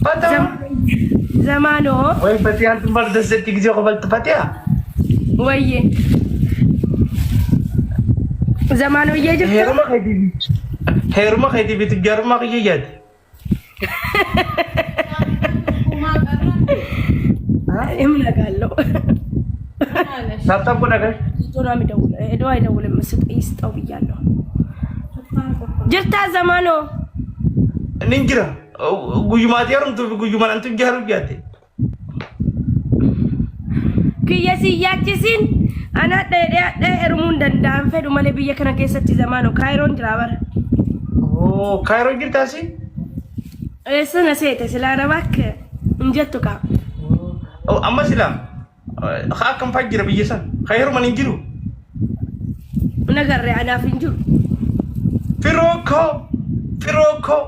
Fatoo. Zamaanoo Way Fatiyaan tun bar dassetti gisee kofaltu Fatiyaa. wayye. Zamaanoyyee jirta? Heeruma keetii heeruma keetii fi tujjaarummaa kiyya yaade. Himna gaallo. Tap tap godha gai. ጆና የሚደውል ሄዶ አይደውልም። ስጥ ይስጠው ብያለሁ። Jirtaa Zamaanoo Nin jira. Guyyumaati heerumtuu fi guyyumaan an tujjaaru yaade. Kiyya si yaachisiin ana dheedhee hadhee heerumuu hin danda'an fedhu malee biyya kana keessatti Zamaanoo Kaayiroon jira bara. Oh, Kaayiroo jirtaasi? Eessa na seete silaa nama akka hin jettu kaa. Oh, amma silaa haa akkam fa'aa jira biyya san? Haa heeruman hin jiru. Nagarree anaaf hin jiru. Firoo koo, firoo koo.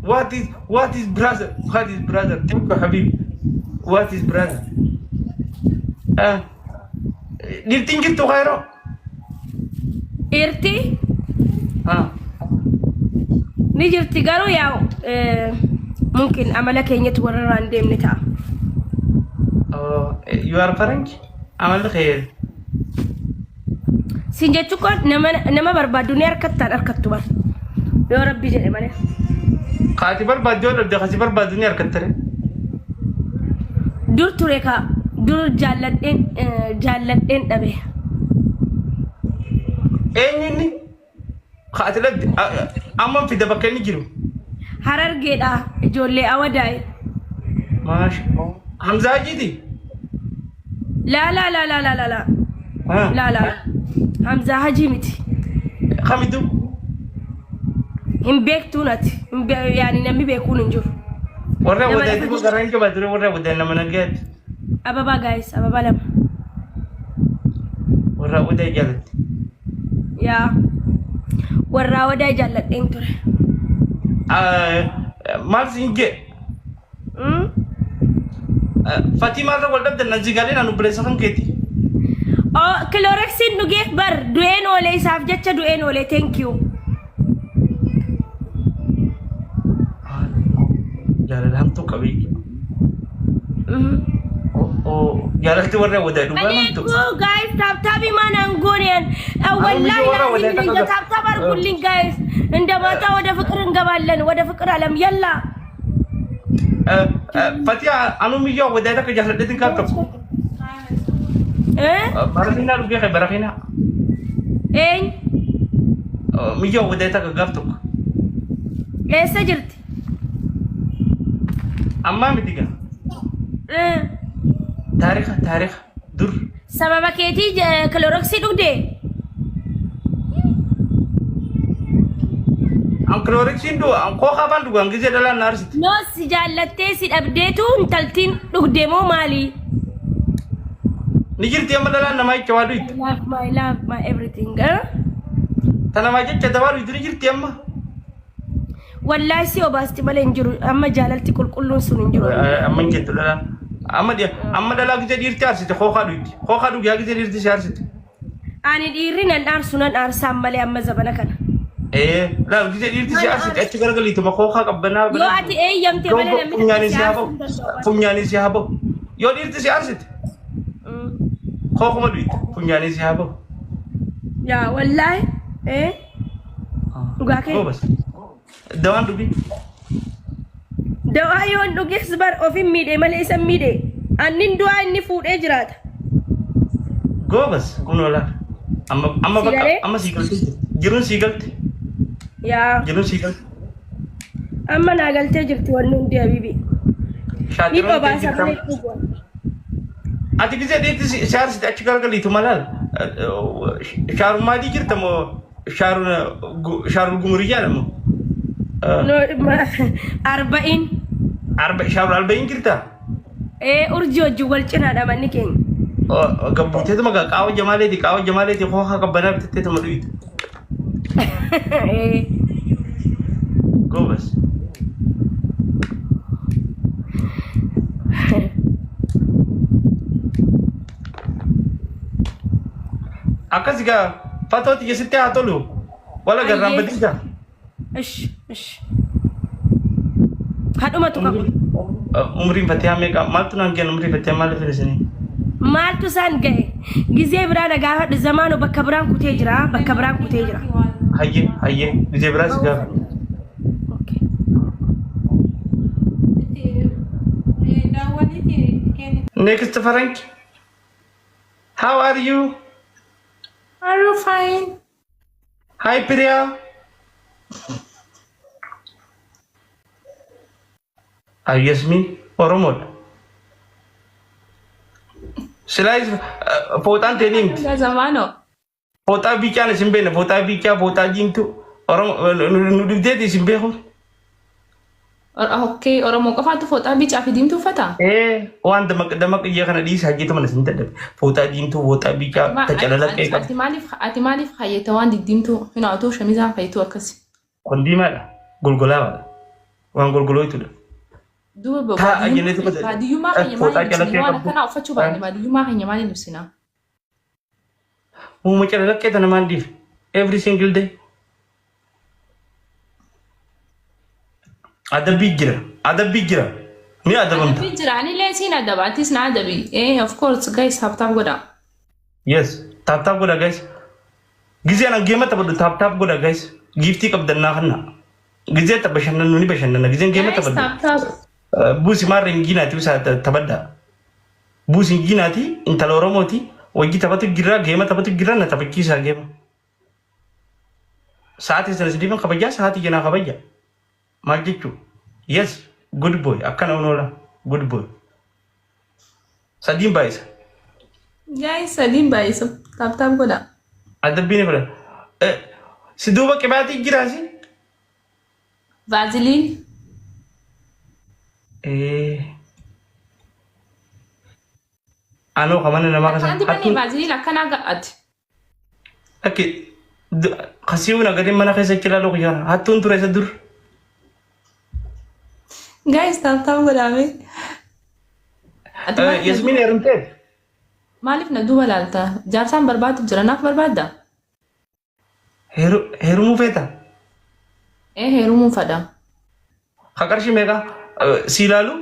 What is brother? What is brother? Thank you, Habib. What is brother? Ah, dhiirtiin jirtu Kaayiroo? Dhiirti Ah, ni jirti garuu yaa'u mumkin amala keenyatti warra irraa hin deemne ta'a. Oh, you are French? Amalli kee Siin jechuun kun nama nama barbaaddu ni harkattaan harkattu bar. Yoo rabbi jedhe malee. Kaati barbaaddu yoo dhabde kasi barbaaddu ni harkattare. Dur ture ka dur jaalladheen jaalladheen dhabe. Eenyu inni? Kaati dhabde amma fida bakka inni jiru. Harargeedha ijoollee Awadaayi. Maasha. Hamzaa Hajiiti? Laa laa laa laa laa laa laa. Ah. Laa laa. Hamzaa Hajii miti. Kamitu? Hin beektuun ati. Yaani namni beekuun hin jiru. Warra Nama wadaatti lafa kun garaan qabaa ture warra wadaa nama nagayaati. Ababaa guys, ababaa lama. Warra wadaa jaalatti. Yaa. Warraa wadaa jaalladheen ture. Maal siin jee? Fatii maalirra wal dhabdan nan si galee naan obboleessa kan keeti. Oh, Cloroxiin dhugeef bar du'een oolee isaaf jecha du'een oolee, thank you. Jaalala hamtuu qabii. Jaalalti warra wadaa dhugaa hamtuu. Aleeku guys, tap tap ማን አንጎኔን ወላሂ warra wadaa ላዚም እንደ tap tap አድርጉልኝ guys። እንደ ማታ ወደ ፍቅር እንገባለን፣ ወደ ፍቅር አለም የላ። Fatii anuu miyyoo wadaa takka jaaladheetiin kaaf tokko. እ Barakiinaa dhugee kee barakiinaa. Eenyu? Miyyoo wadaa takka gaaf tokko. Eessa jirti? Ammaa miti gaa. Taarika taarika dur. Sababa keetii Cloroxii dhugdee? An Cloroxiin du an kookaa afaan dhugaan gisee dhalaan na arsiti. No, si jaallattee si dhabdeetu intaltiin dhugde moo maali? Ni jirti amma dhalaan namaa jecha waa dhuytu. Love my love my everything. Eh? Ta namaa jecha dawaa dhuytu ni jirti amma. Wallaahi si obaasti malee hin jiru. Amma jaalalti qulqulluun sun hin jiru. Amma hin jettu dhalaan. Amma amma dhalaa gisee dhiirti arsite kookaa dhuyti. Kookaa dhugaa gisee dhiirti si arsite. Ani dhiirri nan aarsu nan aarsaan malee amma zabana kana. Ee laal gisee dhiirti si arsite achi garagaliituma kookaa qabbanaa. Yoo ati eeyyamte malee namni tokko Funyaanii si si haa aarsuu bahu. hin danda'u. Funyaanii si haa bahu. Yoo dhiirti si arsite kookuma dhuyti. Funyaanii si haa bahu. Yaa wallaahi. Ee dhugaa kee. Goobas. Dawaan dhugi. Dawaa yoon dhuges bar ofin miidhe malee isa miidhe. Annin du'aa inni fuudhee jiraata. Goobas kun oolaa. Amma amma Si bakka galee? amma sii galte jirti. Jiruun sii galte. Yaa Jiruun sii galte. Amma naa galtee jirti wanni hundi habibi. Ni Shaatiroon ta'e dhobaasa jirta. malee dhugu. Ati gisee dhiirti si aarsite achi garagaliitu malaal. Shaarummaadii jirta moo shaarul gumuriyyaadha moo? No, arba'in. Arba shaarul alba'iin jirta? Ee, urjii wajjin wal cinaadha manni keenya. Gabbuuteetuma gaa qaawa jamaaleeti qaawa jamaaleeti hoohaa qabbanaa bitatteetuma dhuyita. Ee. Goobas. Akkas gaa fatoo xiyya sitti haa tolu. Wala garraan Ayyee. badiisa. Ish ish. Kadhumatu qabu. Umriin Fatihaa meeqa? Maaltu naan kennu umrii Fatihaa maaliif fedhisanii? Maaltu isaan gahe? Gizee biraa na gaafadhu zamaanoo bakka biraan kutee jira. Bakka biraan kutee jira. Hayyee hayyee gizee biraa si gaafa. Okay. Next Frank. How are you? Are you fine? Hi Priya. Are Yasmin Oromoodha. Silaayis fooxaan ta'e ni himti. Zamano. Fooxaa biicaan isin beekna. Fooxaa biicaa, fooxaa diimtuu. Oromoo nu dhibdeeti isin beeku. Okay, Oromoo qofaatu fooxaa bicaa fi diimtuu uffata? Ee, waan damaq damaq iyya kana dhiisa hajjeetu mana isin dadhabe. Fooxaa diimtuu, fooxaa biicaa, tacalalaqee qabu. Ati maaliif hayyata waan diddiimtuu hin otoo shamizaan fayituu akkasi? Kun diimaadha. Golgolaawaadha. Waan golgolooytudha. Duuba Taa'a jennee tokko baadiyyummaa keenya fooxaa maaliin ibsina? calaqqee Waan qabdu. akkanaa uffachuu baanne baadiyyummaa keenya maaliin ibsina? Uuma calalaqqee tana maan dhiif? Every single day. Adabbii jira. Adabbii jira. Ni adabamta. Adabbii jira, anillee siin adaba, atis na adabi. Eh, of course, guys, tap tap godha. Yes. Tap tap godha guys. Gizee anan geema taphadhu tap tap godha guys. Giiftii qabdannaa kanna. Gizee bashannannu ni bashannana. Gizeen geema Guys, taphadhu. tap tap. Buusi maarra hingiinaati usaa taphadha. Buusi hingiinaati intala Oromooti. Wajji taphatu jira geema taphatu jira na taphachiisaa geema. Sa'aatii sana sidiifan kabajaa sa'aatii jenaa kabaja. Maal jechuu? Yes, good boy. Akkana onoola. Good boy. Sadiin baay'isa. Guys, sadiin baay'isa. Tap tap godha. Adabbiin ni fedha. Si duuba qibaatii jiraasi? Vaseline. Anoo kamana namaa kasan. Akkanatti banee Vaseline akkanaa ga'ati. Akki kasiiwwan agarri mana keessa ilaaluu kiyyaana. Hattuun ture isa dur. Guys, tap tap godhame. Ati maaliif na Yasmiin heerumtee? Maaliif na duuba laalta? Jaarsaan barbaadu jira, naaf barbaadda? Heerumuu feeta? Ee, heerumuu fadha. Ka qarshii meeqa? Si ilaalu?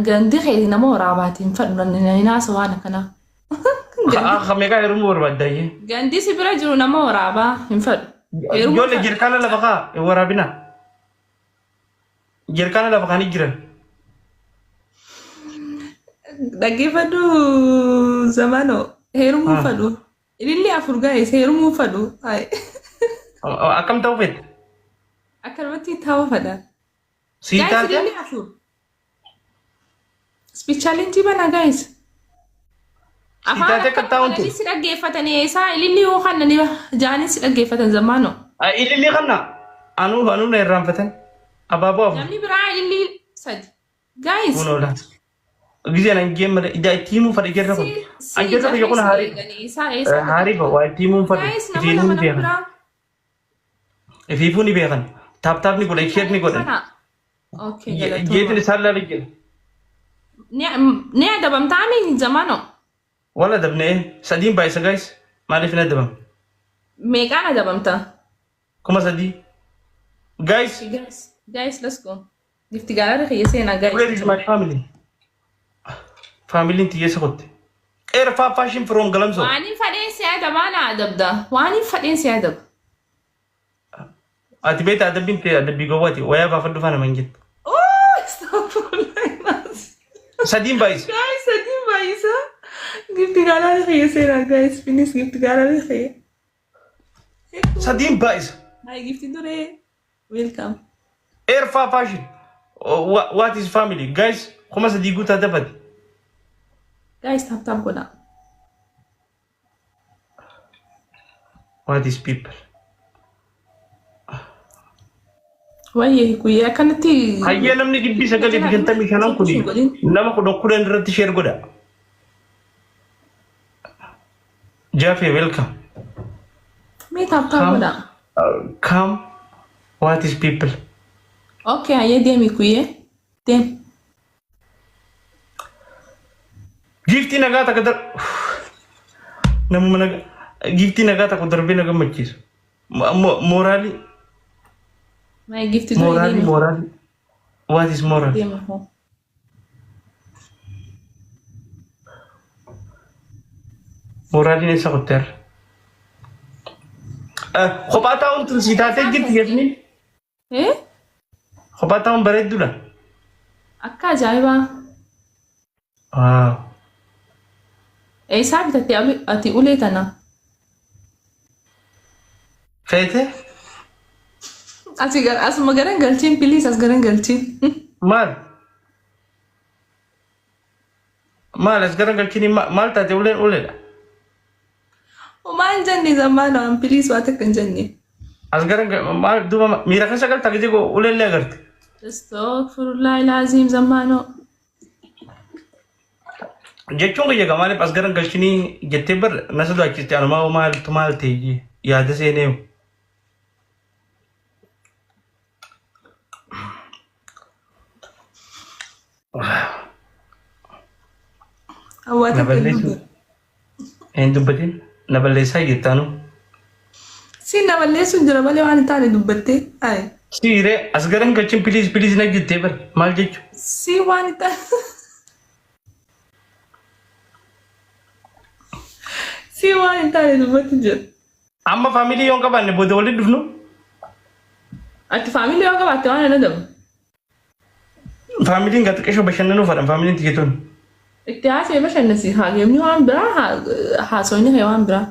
Gandi keeti nama waraabaatiin fadhu naasa waan akkanaa. Ka meeqa heerumuu barbaadda iyyee? Gandi si bira jiru nama waraabaa hin fadhu. Heerumuu Ijoollee fadha. jirkaana lafa kaa hin waraabina. Jirkaana lafa kaanii jiran. Dhaggeeffadhu zamanoo heerumuu fadhu. Ililli afur gaa'es heerumuu fadhu. Akkam ta'uu feete? Akkanumatti taa'uu fadha. Sii Guys, taate? Ililli afur. Speech challenge bana guys. Afaan taate akka akka taa'uun bananii si dhaggeeffatanii isaa ililli yoo kannanii jaanii si dhaggeeffatan zamaanoo. Ililli kanna anuu anuu na irraanfatan. Abaaboo afur. Namni biraa ililli sadi. Guys. Kun oola. Giseen an jeen malee ija itti himuu fadhe jirra kun. An jirra kiyya kun haarii. Haarii ba waa itti himuu fadhe. Guys, nama Ifiifuu lama ni nama beekan. biraa. Ifiifuu ni beekan. Tap tap ni godhan share ni godhan. Kana. Okay, Jeetiin galatooma. isaan laalee jira. Ni adabamtaami zamaanoo. Wala adabnee sadiin baay'isa guys. Maaliif hin adabam? Meeqaan adabamta? 3000. Guys, Guys, guys, let's go. Gifti gaalaa kiyya seenaa where guys. is my family? Faamiliin xiyyeessa kotte. Qeerfaa fashion from Galamsoo. Waan hin fadheen si adabaa na adabda. Waan hin fadheen si adaba. Ati beektaa adabbiin ta'e adabbii gowwaati. Wayaa baafadhu faana man jettu. Oh, astaghfirullah. Sadiin baay'isa. Guys, sadiin baay'isa. Gifti gaalaa kiyya seenaa guys. Finish gifti gaalaa kiyya. Sadiin baay'isa. Hi, gifti duree. Welcome. Eerfaa fashion. What is family? Guys, 3000 guutaa dafate. Guys, tap tap godha. What is people? Wayyee guyyaa akkanatti. Hayyee namni 955 kun nama 10 10 irratti share godha. Jaffe, welcome. Mee tap tap godha. Come. What is people? Okay, hayyee deemi guyyee. Deem. Giiftii nagaa takka dar namuma nagaa giiftii nagaa takka darbee na gammachiisu. Mooraalii Maay gifti duree mooraalii deemi. Mooraalii. What is moral? Deema hoo. Moraaliin eessa kutteerra? Kophaa taa'uun tun sii taatee jirti Yasmiin? Eh? Kophaa taa'uun bareedduudha. Akka ajaa'ibaa. Waaw. Eessaa bitatte ati ulee tana? Feete? Ati asuma garan galchiin please as garan galchiin. Maal? Maal as gara galchini maal taate uleen uleedha? Homaa hin jenne zammaana waan please waa takka hin jenne. As gara maal duuba miira keessa galta gisee uleellee agarte. Astaghfirullah ilaaziim zammaanoo. Jechuun kiyya gaa maaliif as gara galchinii jettee bar na sodaachiste anumaa maaltu maal ta'e yaada seenee. Hawwaa Na takka hin balleessu. dubbatu. Hin dubbatin. Na balleessaa jirtaanu. Si na balleessu hin jira malee waan hin taane dubbattee. Ayi. Siiree as gara hin galchin piliis piliis na jettee bar maal jechu. Si waan hin taane. Si waan hin taane dubbatti jira. Amma faamilii yoo hin qabaanne booda walitti dhufnu. Ati faamilii yoo qabaatte waan hin adabu. Faamiliin gaa xiqqeeshoo bashannanuu fadhan faamiliin tiyyatuun. Itti haasa'e bashannansi haa geemni waan biraa haasofni kee waan biraa.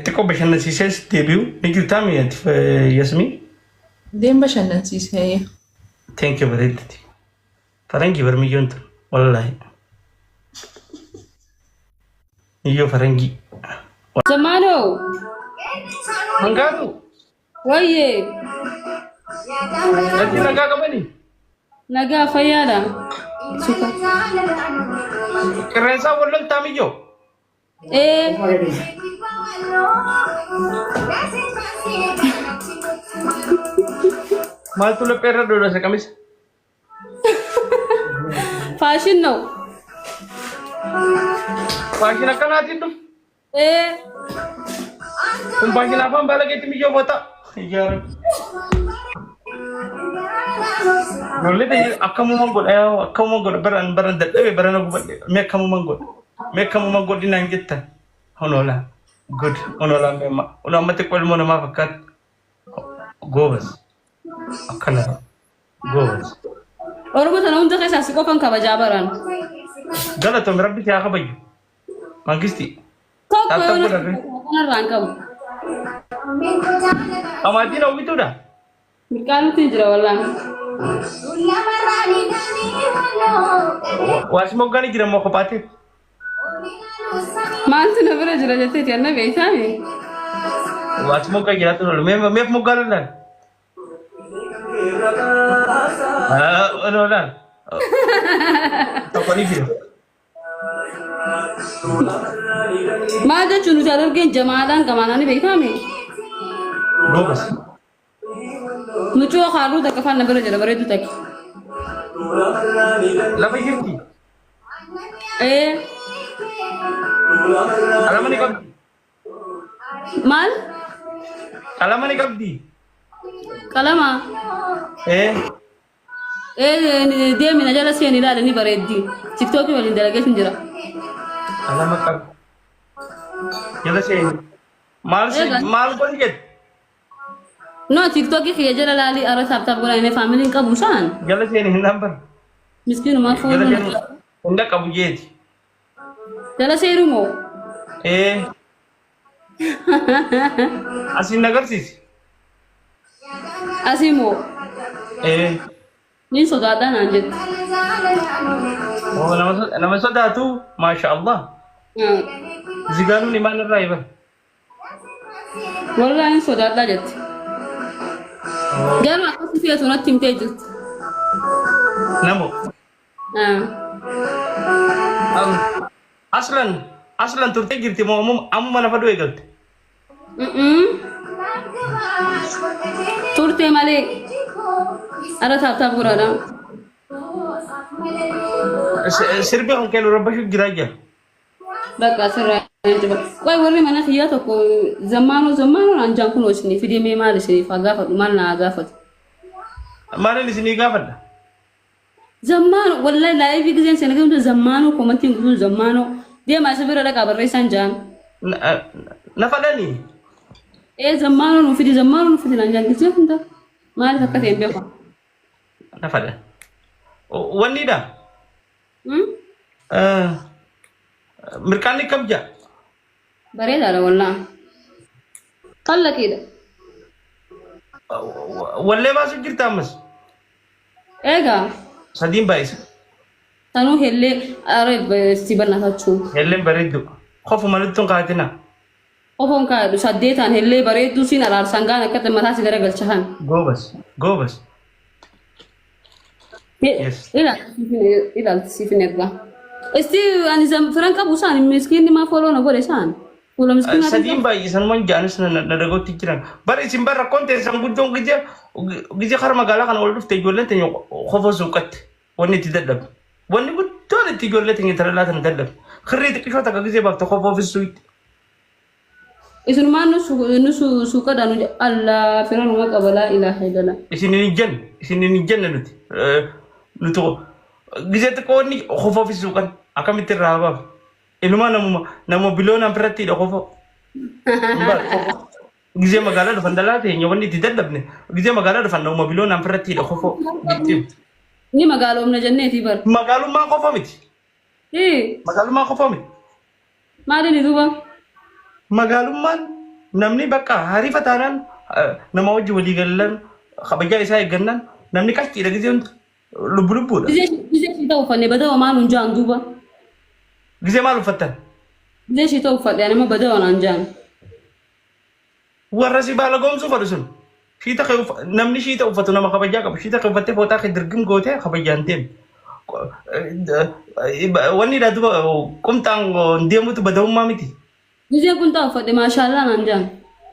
Xiqqoo bashannansiisees deebi'u ni jirtaa mi ati Yasmii? Deem bashannansiisee. Thank you bareeddati. Faranjii barmiyyoon tun wallaahi. Miyyoo faranjii. Zamaanoo Hangaatu wayyee gatii nagaa qabani. nagaa fayyaadha. Qirreensaa wal loltaa miyyoo. Ee Maaltu laphee irra dhodhose qamisa? Faashin ነው. Faashin akkanaatiin dhufu. Ee Kun faashin afaan baalageetti miyyoo boota. Yaa Rabbi. Ijoollee ta'e akkamuman godha yaa akkamuman godha baran baran dadhabe barana gubadhe mee akkamuman godha mee akkamuman godhi naan jettan honoolaa good honoolaa mee amma hono amma xiqqoo ilmoo namaa fakkaatti goobas akkana Goobas. Oromoo tana hunda keessaa si qofan kabajaa baraan. Galatoom rabbi si haa kabaju. Mangisti. Tokko Taaptaap yoo godha ree. kanarraa hin qabu. Amaatiin hawwituudha. Mirqaanutti hin jira wallaan. Waasi moggaani jira moo kophaatee? Maaltu na bira jira jetteeti anna beektaami. Waasi moggaa jiraatu lola. Meef moggaa lolaan? Lolaan. Tokko ni jira. Maal jechuun nuti argeen jamaadhaan gamaanaan beektaami. Goobas. Mucoo haalluu takka faana bira jira bareedu takka. Lafa jirti. Ee Qalama ni qabdi. maal? Qalama ni qabdi. Qalama. Ee. Ee deemi na jala seeni ilaali ni bareeddi. Tiktookii waliin dalageetu jira. Qalama qabdi. Jala seeni. Maal si maal godhi jette? No tiktookii kiyya jala laalii ara taap taap godhaa inni faamiliin qabu isaan. Jala seeni hin dhambar. Miskiinumaa Jala fooluu seeni hin dhaqqabu jeeti. Jala seeruu moo? Ee. Asiin na agarsiisi. Asii moo? Ee. Niin sodaadhaa naan jette. Oo, nama sodaatu maasha Allah. Zigaanuun imaan irraa iban. Wallaahi hin sodaadhaa jette. Garuu akkasii feetu natti himtee jirti. Namo. Aslan aslan turtee jirti moo ammuma lafa du'e galte? Turte malee. Ara taap taap godhaadha. Sirbi kan kennu rabbashu jiraa jira. Bakka asirraa hin jiru. Qoy warri mana kiyyaa tokko zammaanoo zammaanoo naan jaan kunoo isinii fidee mee maal isiniif haa gaafadhu maal naa haa gaafatu. Maaliin isinii gaafadha? Zammaano wallahi laayivii giseen seena gamta zammaanoo komantiin guutuun zammaanoo deemaa isa bira dhaqaa barreessaan jaan. Na fadhanii? Ee zammaanoo nu fidi zammaanoo nu fidi naan jaan gisee hunda maaliif akka ta'e hin beeku. Na fadhan. Wanniidha. Mirqaanni kam jaa? Bareedaadha wallaa. Kallaqiidha. Wallee baasuuf jirta ammas? Eegaa. Sadiin baay'isa. Sanuu hellee aree si bannaatachuu. Helleen bareeddu. Qofuma nutti hin kaatina. Qofoon kaayadhu saddeetaan hellee bareedduu siin araarsaan gaan akka mataa si garagalcha kan. Goobas. Goobas. Yes. Ilaalti siif hin ergaa. Isti ani firan qabu isaan miskiinni maa fooloo na godhe isaan. Fuula miskiinaa. Sadiin baay'isan jaanis na dhagootti jiran. Bar isin bar rakkoon teessan guddoon gizee gizee kara magaalaa kana ol dhufte ijoolleen teenya kofoo suuqatti wanni itti dadhabde. Wanni guddoon itti ijoollee teenya talalaa tana dadhabde. Kirrii xiqqishoo takka gizee baafte kofoo fissuutti. Isinumaan nu suuqadha nu Allah fira numa qaba laa ilaaha illallah. Isin hin jenne isin hin jenne nuti nuti gizee xiqqoo wanni kofoo fissuuqan akkamitti irraa baafu. Inumaa namuma nama biloonaan birattiidha kofoo. Gizee magaalaa dhufan dhalaa teenya wanni itti dadhabne gizee magaalaa dhufan nama biloonaan birattiidha kofoo. Ni magaaloomna jenneeti bar. Magaalummaa qofa miti. Magaalummaa qofa miti. Maali duuba? Magaalummaan namni bakka hariifa taanaan nama wajji walii galan kabajaa isaa eeggannaan namni qashtiidha gizee hunda lubbu lubbuudha. Gizee ishii ta'u uffanne badawa maal hun jaan duuba. Gizee maal uffattan? Gizee ishii ta'u uffadhe ani immoo badawa naan jaan. Warra si baala goomsuu fadhu sun. Shiita kee namni shiita uffatu nama kabajaa qabu. Shiita kee uffattee footaa kee dirgim gootee kabajaan deemi. Wanni dha duba qumxaan deemutu badawummaa miti. Gizee qunxaa uffadhe maashaallaa naan jaan.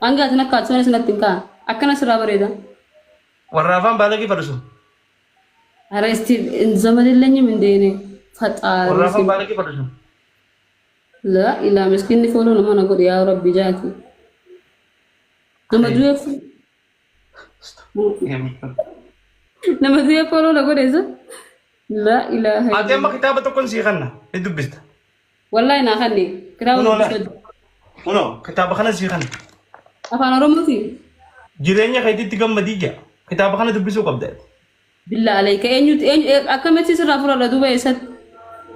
Hanga ati nakkaatu sana sinatti hin kaa'an. Akkana sirraa bareeda. Warra afaan baalagee fadhu sun. Ara isti zamanillenyim indeene Warra faxaari. afaan baalagee fadhu sun. La ilaa miskinni fooloo nama na godhe yaa rabbi jaati. Nama du'ee nama du'ee fooloo na godhe isa. La ilaaha. Ati amma kitaaba tokkoon sii kanna ni dubbista. Wallahi naa kanne kitaaba Kunoo laal. dubbisuu. Kunoo kitaaba kana sii kanna. Afaan Oromooti. Jireenya keetiitti gammadii jira. Kitaaba kana dubbisuu qabda. Billaa alayka eenyutu eenyu akkamitti sirraa fudhadha duuba eessatti?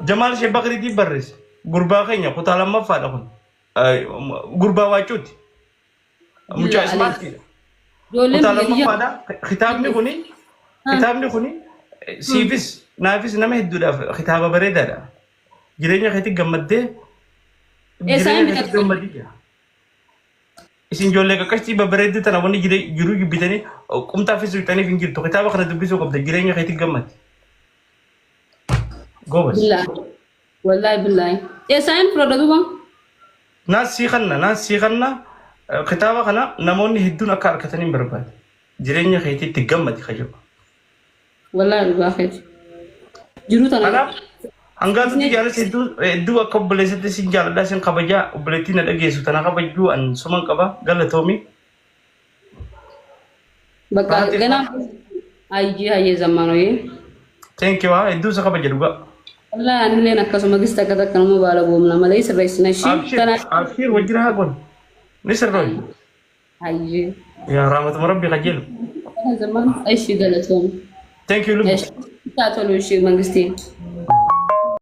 Jamaal Sheekh Bakriitiin barreesse. Gurbaa keenya kutaa lammaffaadha kun. Gurbaa waacuuti. Mucaa ismaartiidha. Ijoolleen Kutaa biyya kiyya. lammaffaadha. Kitaabni kuni kitaabni kuni siifis naafis nama hedduudhaaf kitaaba bareedaadha. Jireenya keetti gammaddee Eessaan jireenya keetti bitatu? gammadii jira. Isin ijoollee qaqqashtii babbareedduu tana wanni jiruu jibbitanii qumxaa fi suuxaniif hin jirtu. Kitaaba kana dubbisuu qabda jireenya keetti gammadi. Goobas. Billaahi. Wallaahi billaahi. Eessaan fudhadha duuba? Naas sii kanna naas sii kanna kitaaba kana namoonni hedduun akka argatanii hin barbaade. Jireenya keetiitti gammadi kajibu. Wallaahi dhugaa keeti. Jiruu tana. Kanaaf hangaatutti jaalala hedduu hedduu akka obboleessatti sin jaaladha sin kabajaa obboleettii na dhageessu tana kabajuu an suman qaba galatoomi. Bakka ganaa hayyee hayyee zammaanoyee. Thank you haa hedduu isa kabaja dhugaa. Wallaahi anilleen akkasuma gista akka takka nama baala goomna malee sirreessina ishii. Abshir Tana abshir wajjira haa goon. Ni sirrooyi. hayyee. Yaa rahmatuma rabbi qajeelu. Zammaan ishii galatoom. Thank you lubbu. Taa tolu ishii mangistii.